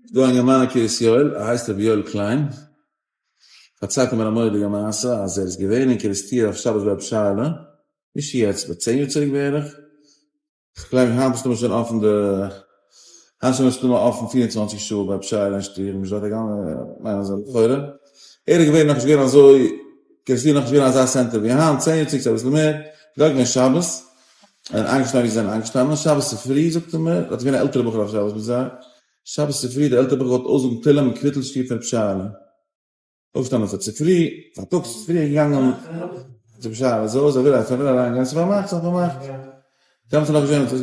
ס'דא א אינגערמאן אין קרית יואל, ער הייסט רבי יואל קליין, פארציילט ער מיר א מורא'דיגע מעשה אז ער איז געווען אין קערעסטיר אויף שבת ביי רבי שייעלע, נישט יעצט, ביי צען יאר צוריק בערך, כ'גלייב היינט מסתמא שוין אפן די, היינט שוין מסתמא אפן 24 שעה ביי רבי שייעלע אין שטוב, נישט דארט א גאנ, מיין אז לכאורה, ער איז געווען נאכנישט געווען אזוי, קערעסטיר נאכנישט געווען אזא center ווי היינט, צען יאר צוריק צו אביסל מער, דארט געווען שבת, און איינגעשטאנען ווי זיי זענען איינגעשטאנען, שבת צופרי זאגט ער מיר, דארט איז געווען א עלטערע בחור אויף שבת מיט זיי, שבת צופרי דער עלטערע בחור געוואלט אויסזאגן תהלים אין קוויטל שטוב פון ר' שייעלע, אויפגעשטאנען פאר צופרי, פארטאגס צופרי געגאנגען צו ר' שייעלע, אזוי אזוי וויל ער וויל אריין גיין, ס'איז פארמאכט ס'איז פארמאכט, דעמאלטס איז נאך נישט געווען, ס'איז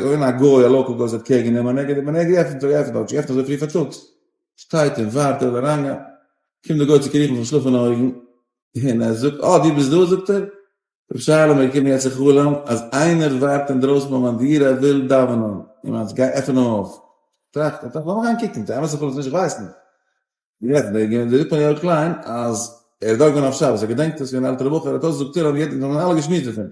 געווען א גוי א local גוי וואס האט קעיר גענומען, ער האט געעפנט, ער האט געעפנט אזוי פרי פארטאגס, שטייט און ווארט ער וויל אריינגיין, קומט דער גוי צו קריכן פון פארשלאפענע אויגן, און ער זאגט, אה דו ביסט דא זאגט ער, רבי שייעלע מיר קומען יעצט אין חלום אז איינער ווארט אינדרויסן ביי מיין דירה ער וויל דאווענען, און מיינט גיי עפען אים אויף, טראכט איך טראכט לאמיר גיין קוקן צו אמת חלום צו נישט איך ווייס נישט, געעפנט דער זאגט מיר יואל קליין אז ער איז דארט געווען אויף שבת ער געדענקט עס ווי אן עלטערע בחור ער האט אויסגעזאגט תהלים יעדער האבן אלע געשמועסט דערפון.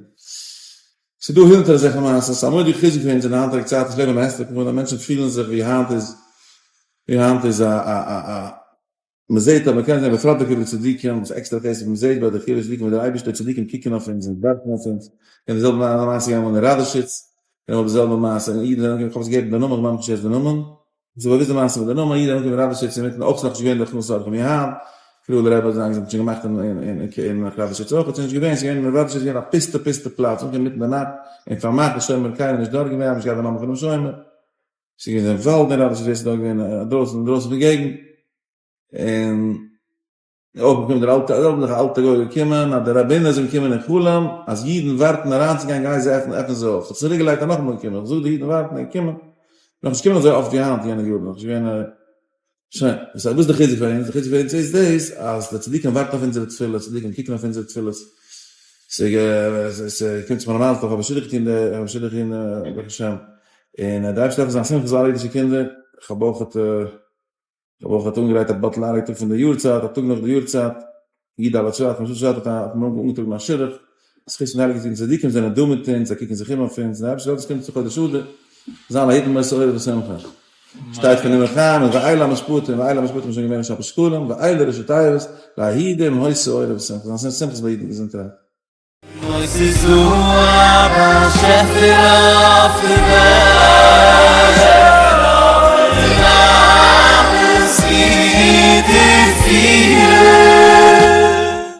ס'איז דא הונדערטער אזעלכע מעשות, ס'איז א מורא'דיגע חיזוק פאר אונז אין די היינטיגע צייט, איך לעב אין א הסתר פנים אז מענטשן פילן זיך ווי היינט איז ווי היינט איז א א א מען זעט אז מען קען זען בפרט די קברי צדיקים וואס עקסטערע חסד מען זעט ביי די קברי צדיקים ווי דער אייבערשטער צדיקים קוקן אויף אונז און ווארטן אויף אונז, און די זעלבע מעשה געווען אמאל אין ראדאשיץ, און אמאל די זעלבע מעשה און אידן זענען אנגעקומען, איך האב עס געגעבן די נאמען, איך מיין נישט יעצט די נאמען, עס איז באוויסט די מעשה מיט די נאמען, אידן זענען אנגעקומען אין ראדאשיץ אינמיטן אויך ס'איז נאכנישט געווען די הכנסת אורחים ווי היינט, פריער דער רבי האט זיין געזונט שוין געמאכט אין ראדאשיץ אויך, עס איז נישט געווען, עס איז געווען אין ראדאשיץ געווען א פוסטע פוסטע פלאץ, אנגעקומען אינמיטן די נאכט און פארמאכט די שומר קיינער נישט דארט געווען, האב נישט געהאט די נאמען פונעם שומר, ס'איז געווען אין וואלד אין ראדאשיץ ווער ס'איז דארט געווען אינדרויסן אינדרויסן פון געגנט. און אויך געקומען דער אלטער עלבנדיגער אלטער גוי געקומען אז די ראבינער זענען געקומען אין חלום אז אידן ווארטן אריינצוגיין גיי זיי עפן עפן זיי אויף זיך צוריק געלייגט און נאכאמאל געקומען איך זאג די אידן ווארטן און געקומען נאך נישט געקומען אזוי אפט ווי היינט יענע יארן נאך נישט געווען שוין וואס איז די חיזוק פאר אונז די חיזוק פאר אונז איז דאס אז די צדיקים ווארטן אויף אונזערע תפילות צדיקים קוקן אויף אונזערע תפילות ס'קומט צו מיין מזל טוב האב איך שידוך געטון די האב איך שידוך געטון ברוך השם און דער אייבערשטער העלפן זיין שמחה זאל אלע אידישע קינדער איך האב אויך רבי ברוך האט אנגעגרייט א באטל אריק טאג פון די יארצייט, א טאג נאך די יארצייט, י ד שבט, חמשה שבט האט מען אנגעטראגן א שידוך, זכות פון די הייליגע צדיקים זענען דא מיט אונז, זיי קוקן זיך אום אויף אונז, און דער אייבערשטער זאל עס קומען צו חודש אדר, זיין א היתן מוסר אורה ושמחה. שטייט פון אמרי חיים און ואלה המשפטים, ואלה המשפטים איז שוין געווען אין שבת שקלים, ואלה ראשי תיבות, להידים היתה אורה ושמחה, זיין שמחות ביי אידן געזונטערהייט. אוי ס'איז דא א באשעפער אויף די וועלט.